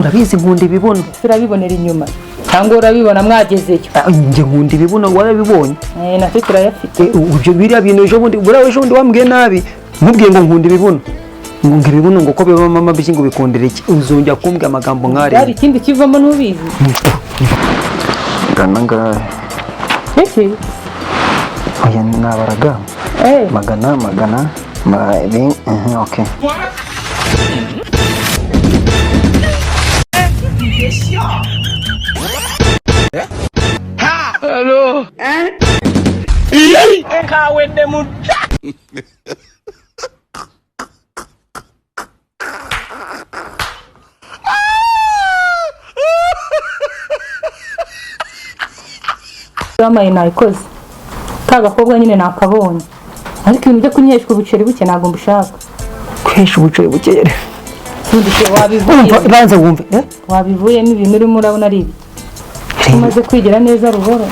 Urabizi, nkunda ibibuno. Ese urabibonera inyuma cyangwa urabibona mwagezeyo? Ah, njye nkunda ibibuno, warabibonye. Eh, natwe turayafite. Eh, ibyo biriya bintu ejo bundi, buriya ejo bundi wambwiye nabi, nkubwiye ngo nkunda ibibuno, ngo ibibuno ngo ko bibamo amabyi, ngo bikundira iki? Uzongera kumbwira amagambo Hari nk'ariya. ikindi kivamo, ntubizi. Magana angahe? Iki? Oya, nabaraga. Eh. Magana magana okay. Bamaye nayikoze, ka gakobwa nyine nakabonye, ariko ibintu byo kunyeshwa ubuceri buke ntabwo mbishaka. Kwesha ubuceri buke? Ubundi se Umva. Wabivuyemo. Banza wumve, eh? Wabivuyemo, ibintu urimo urabona ari ibi umaze kwigira neza ruhoro.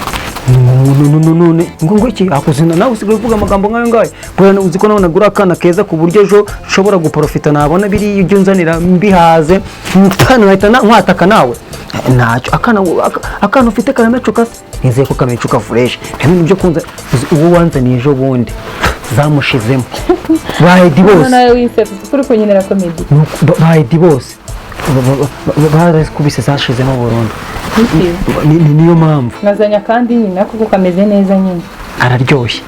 None none ngo iki akuzina nawe usigaye uvuga amagambo nk'ayo ngayo? Buriya uzi ko nawe nagura akana keza ku buryo ejo nshobora guprofita, nabona biriya ibyo unzanira mbihaze kandi nkahita nkwataka nawe. Eh, ntacyo, akana akana ufite karamecuka se? Nizeye ko kamecuka fresh. Ibintu byo kunza uzi uwo wanzaniye ejo bundi zamushizemo ba Edi bose. Nawe wisetsa kuko uri kunyinira comedy. Nuko ba Edi bose barakubise zashizemo burundu. Iki? Niyo mpamvu. Nazanye akandi nyine kuko kameze neza nyine. Araryoshye.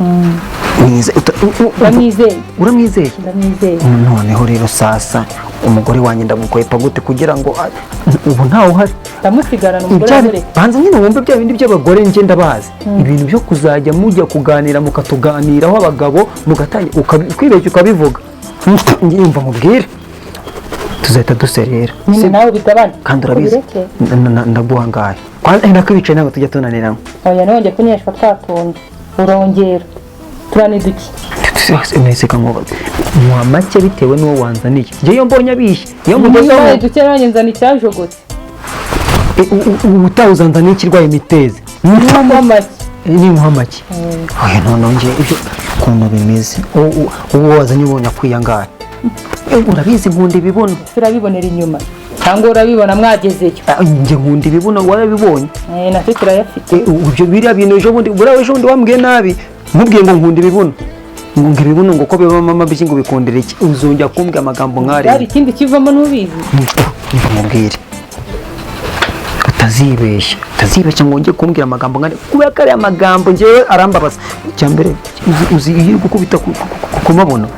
Ndamwizeye. Uramwizeye? Ndamwizeye. Noneho rero sasa umugore wanjye ndamukwepa gute kugira ngo ubu ntawe uhari? Ndamusigarana umugore amureka. Banza nyine wumve bya bindi by'abagore, njye ndabazi, ibintu byo kuzajya mujya kuganira mukatuganiraho abagabo, mugatangira kwibeshya ukabivuga. Njye mubwire tuzahita duserera. Nyine nawe bigabane. Kandi urabizi. Ubireke. Ndaguha ngahe? Nakwicaye, ntabwo tujya tunanirana. Oya, nongeye kunyeshwa twatonze urongera turaniduki. Nahise nkubaze, nywa make bitewe n'uwo wanzaniye. Njye iyo mbonye abishye, iyo mugezeho. Niba duke, nanjye nzana icyajogotse. Ubutaha uzanzaniye ikirwaye imitezi. Niba make. Nimuha make. Oya, noneho njye ibyo ukuntu bimeze, uwo wazanye ubonye akwiye angahe? Eh, urabizi nkunda ibibuno. Ese urabibonera inyuma cyangwa urabibona mwagezeyo? Ah, njye nkunda ibibuno, warabibonye. Eh, natwe turayafite. Eh, ibyo biriya bintu ejo bundi, buriya ejo bundi wambwiye nabi, nkubwiye ngo nkunda ibibuno, ngo ibibuno ngo ko bibamo amabyi, ngo bikundira iki? Uzongera kumbwira amagambo nk'ariya. Hari ikindi kivamo, ntubizi. Mubwire utazibeshya, utazibeshya ngo njye kumbwira amagambo nk'ariya, kubera ko ariya magambo ngewe arambabaza. Icya mbere, uzi iyo uri gukubita ku mabuno.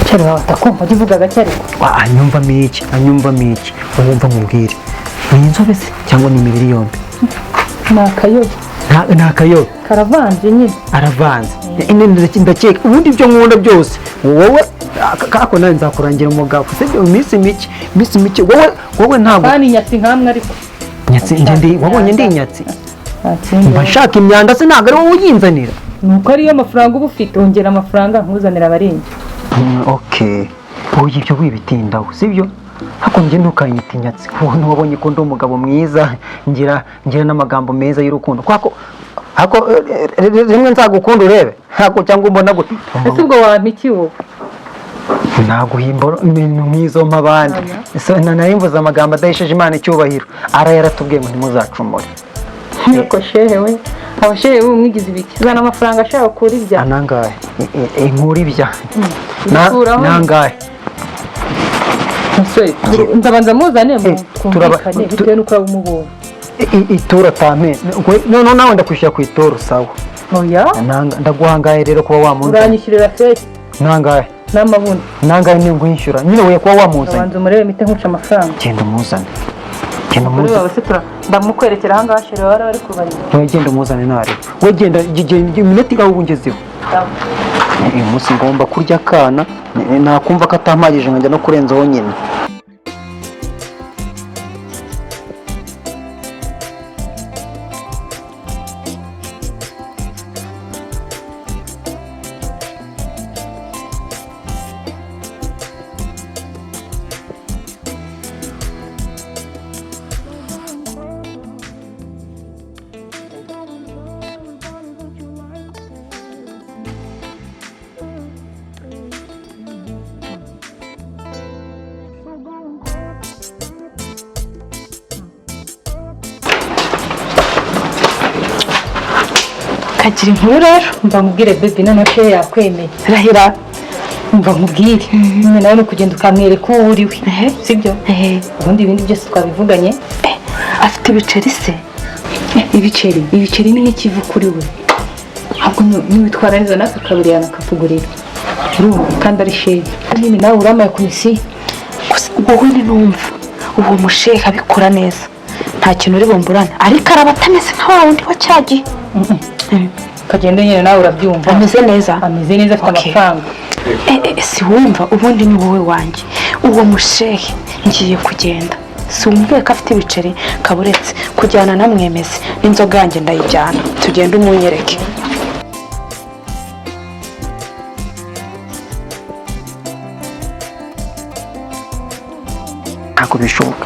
Cyari wawe atakumva, ujya uvuga gake ariko. Anyumvamo iki? Anyumvamo iki? Wumva mubwire, ni inzobe se cyangwa ni imibiri yombi? Ni akayobe. Ni akayobe. Karavanze nyine. Aravanze. Ndakeka ubundi ibyo nkunda byose wowe kako nawe nzakurangira umugabo, sibyo? Iminsi mike, iminsi mike. Wowe ntabwo Kandi inyatsi nkamwe ariko. Nyatsi? Njye ndi wabonye ndi inyatsi? Nta kindi. Mba nshaka imyanda se? Ntabwo ari wowe uyinzanira. Ni uko ariyo mafaranga uba ufite, ongera amafaranga nkuzanira abarinzi. Okay, wowe ibyo wibitindaho, sibyo? Ariko njye ntukanyite inyatsi. Wowe ntiwabonye ko ndi umugabo mwiza, ngira n'amagambo meza y'urukundo kwako ako rimwe nzagukunda urebe ntabwo cyangwa umbona gute. Ese ubwo wampa iki wowe? Naguhimba ibintu nk'izo mp'abandi. So, nari mvuze amagambo adahesheje Imana icyubahiro. Ara yaratubwiye ngo ntimuzacumure. Nuko shehe we, abashehe we mwigize ibiki? Zana amafaranga ashaka kuri ibya. Anangahe? Inkura ibya Ikuraho. Nangahe? Musore, ndabanza muzane mu Eh, twumvikane bitewe n'uko waba umubonye. Ituro tame noneho nawe ndakwishyura ku ituro, sawa? Oya. Ndaguhangaye rero kuba wamunzanye. Uranyishyurira fesi. Nangahe? N'amabuno. Nangahe ningwishyura nyine we kuba wamunzanye? Ndabanza umurebe mite nkuca amafaranga. Genda umuzane, genda Kuri umuzane. wawe se ndamukwerekera ahangaha, shere wari bari kubarira. We genda umuzane ntare, we genda iminota igaho ubu ngezeho. Uyu munsi ngomba kurya akana, nakumva ko atampagije nkajya no kurenzaho nyine. Kagira inkuru rero. Mva nkubwire baby, noneho shehe yakwemeye. Rahira. Mva nkubwire nyine, nawe ni ukugenda ukamwereka uwo uri we, sibyo? Ehe. Ubundi ibindi byose twabivuganye. Afite ibiceri se? Ibiceri, ibiceri ni nk'ikivu kuri we. Ahubwo niwitwara neza natwe akabiriyana akatugurira, urumva? Kandi ari shehe nyine, nawe uramaye komisiyo. Gusa wowe ninumva uwo mushehe abikora neza, nta kintu uri bumburane, ariko araba atameze nka wa wundi wa cyagihe. Kagende nyine, nawe urabyumva. Ameze neza. Ameze neza, afite Okay. amafaranga. Si wumva, ubundi ni wowe wanjye. Uwo mushehe ngiye kugenda, si wumviye ko afite ibiceri? Kaburetse kujyana na mwemezi n'inzoga yanjye ndayijyana, tugende umunyereke. Ntabwo bishoboka.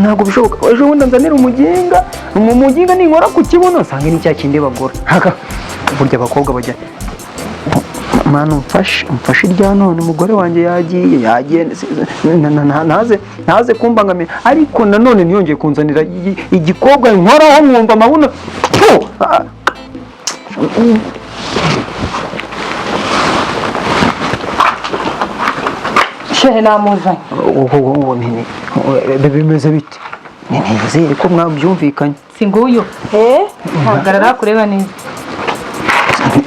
Ntabwo bishoboka. Ejo bundi nzanira umuginga. Mu muginga ninkora ku kibuno nsanga ni cya kindi bagura. Burya abakobwa bajya. Mwana, umfashe, umfashe irya none. Umugore wanjye yagiye, yagiye, ntaze, ntaze kumbangamira. Ariko nanone ntiyongeye kunzanira igikobwa nkoraho nkumva amabuno. Pfu! Ah, Shehe namuzanye. Ubu bimeze bite? Nizere ko mwabyumvikanye. Si nguyu? Hagarara kureba neza.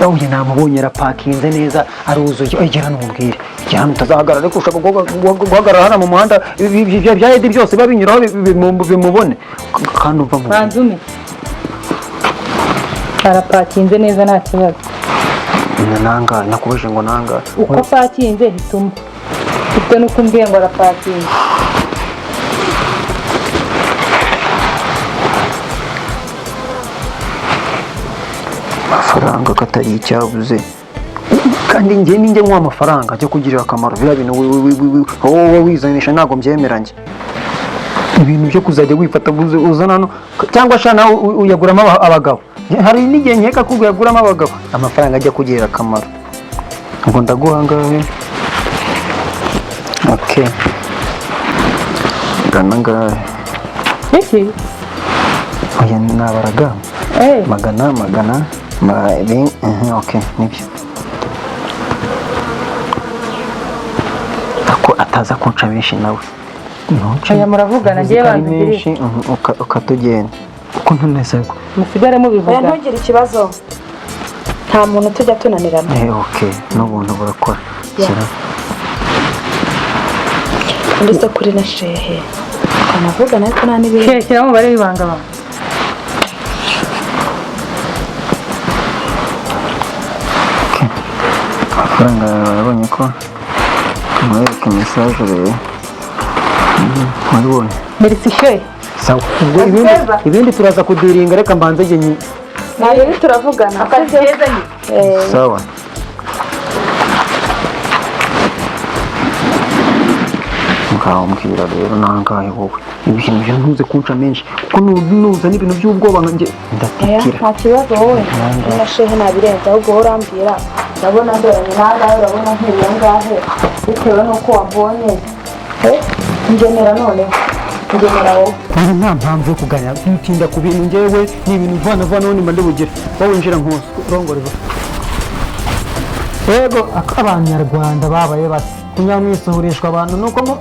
Oya, namubonye, arapakinze neza, aruzuye. Oya, hano umubwire, gera hano utazahagarara, ariko ushaka guhagarara hano mu muhanda, bya edi byose biba binyuraho bimubone. Kandi umva mu Banza ume, arapakinze neza, nta kibazo. Nanga nakubajije ngo nanga. Uko apakinze hituma bitewe n'uko umbwiye ngo arapakinze. Amafaranga katari icyabuze, kandi njye ninjye nkuha amafaranga ajya kugirira akamaro. Biriya bintu wowe wizanisha ntabwo mbyemera njye. Ibintu byo kuzajya wifata uzana hano cyangwa sha nawe uyaguramo abagabo. Hari n'igihe nkeka ko uyaguramo abagabo. Amafaranga ajya kugirira akamaro. Ngo ndaguha angahe? Okay, ngana angahe? Iki? Oya, nabaraga. Eh. Magana, magana okay, nibyo. Ako ataza kunca menshi nawe. Ntuce. Oya, muravugana, Uzi ngewe ko ari banza ugirire. menshi, ukatugenda kuko ntuneze ko Musigare mubivuga. Oya, ntugire ikibazo, nta muntu tujya tunanirana. Okay, n'ubuntu burakora. Shyira. Undi se kuri na shehe twanavugana, ariko nta n'ibindi. Shehe, shyiramo umubare w'ibanga wawe. Okay. Amafaranga yawe barabonye ko kamwereka message rero. Wabibonye? Merci shehe. Sawa, ubwo ibindi turaza kudiringa, reka mbanze njye Ntabwo turavugana. Akazi keza nyine. Sawa. Ngaho mbwira rero, nangahe wowe? Ibintu byo ntuze kunca menshi, kuko nuza n'ibintu by'ubwoba nkanjye Oya, ndatikira. nta kibazo wowe. Nangahe? Na shehe nabirenze, ahubwo wowe urambwira. Ndabona ndoranye nangahe? Urabona nkiriye angahe bitewe n'uko wambonye? Ngenera noneho, ngenera wowe. Ubu nta mpamvu yo kuganira ntinda ku bintu. Njyewe ni ibintu mvana vana nimba ndibugire. Wowe winjira nkuzi urongore vuba. Yego, abanyarwanda babaye bati kunyamwisuhurishwa abantu nuko mo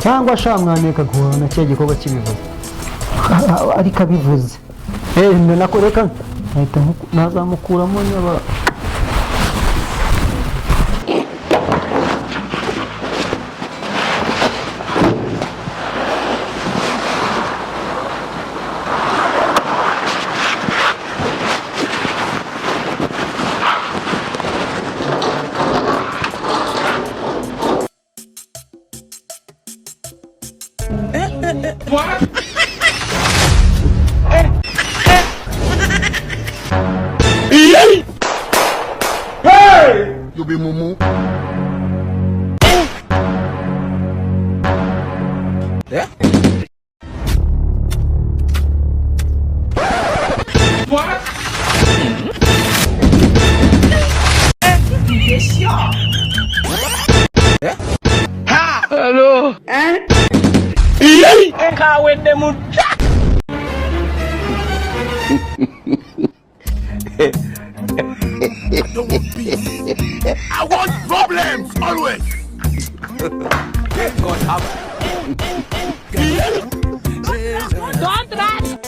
cyangwa sha mwaneka guhana cya gikorwa kibivuze, ariko abivuze nako reka nahita nazamukuramo nyaba. You be mumu. I don't want peace. I want problems always. God have Don't run!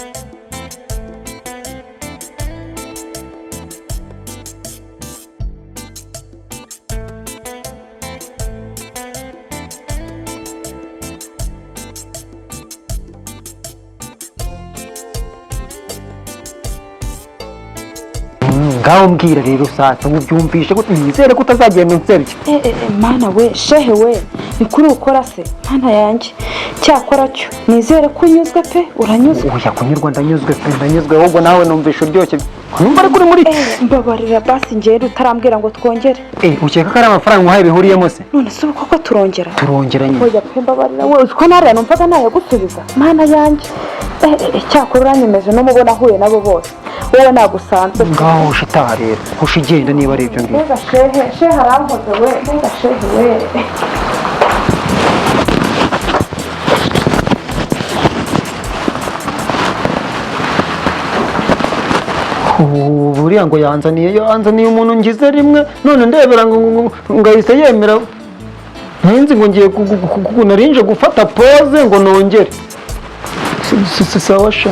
Ngaho mbwira rero sasa, ubyumvishe gute? Nizere ko utazagenda unsebye. Eh, eh, eh, mana we, shehe we, ni kuri ukora se? Mana yanjye, cyakora cyo nizere ko unyuzwe pe, uranyuzwe? Oya, kunyurwa ndanyuzwe pe, ndanyuzwe. Ahubwo nawe numvishe uryoshye, numva ariko uri muri Eh, mbabarira basi, ngende utarambwira ngo twongere. Eh, ukeka ko ari amafaranga uhaye bihuriyemo se? None se ubu koko turongera? Turongera nyine. Oya pe, mbabarira we, uzi ko nariya numvaga nayagusubiza? Mana yanjye, eh, eh, eh, cyakora uranyemeje no mubona ahuye nabo bose, wowe nagusanze. Ngaho hoshi itaha rero, hoshi igenda niba ari ibyo ngibyo. Mbega shehe, shehe arankoze we, mbega shehe we! Ubu buriya ngo yanzaniye umuntu ngize rimwe, none ndebera ngo ahise yemera. Ntinzi ngo ngiye narinje gufata pause ngo nongere. Sawa sha.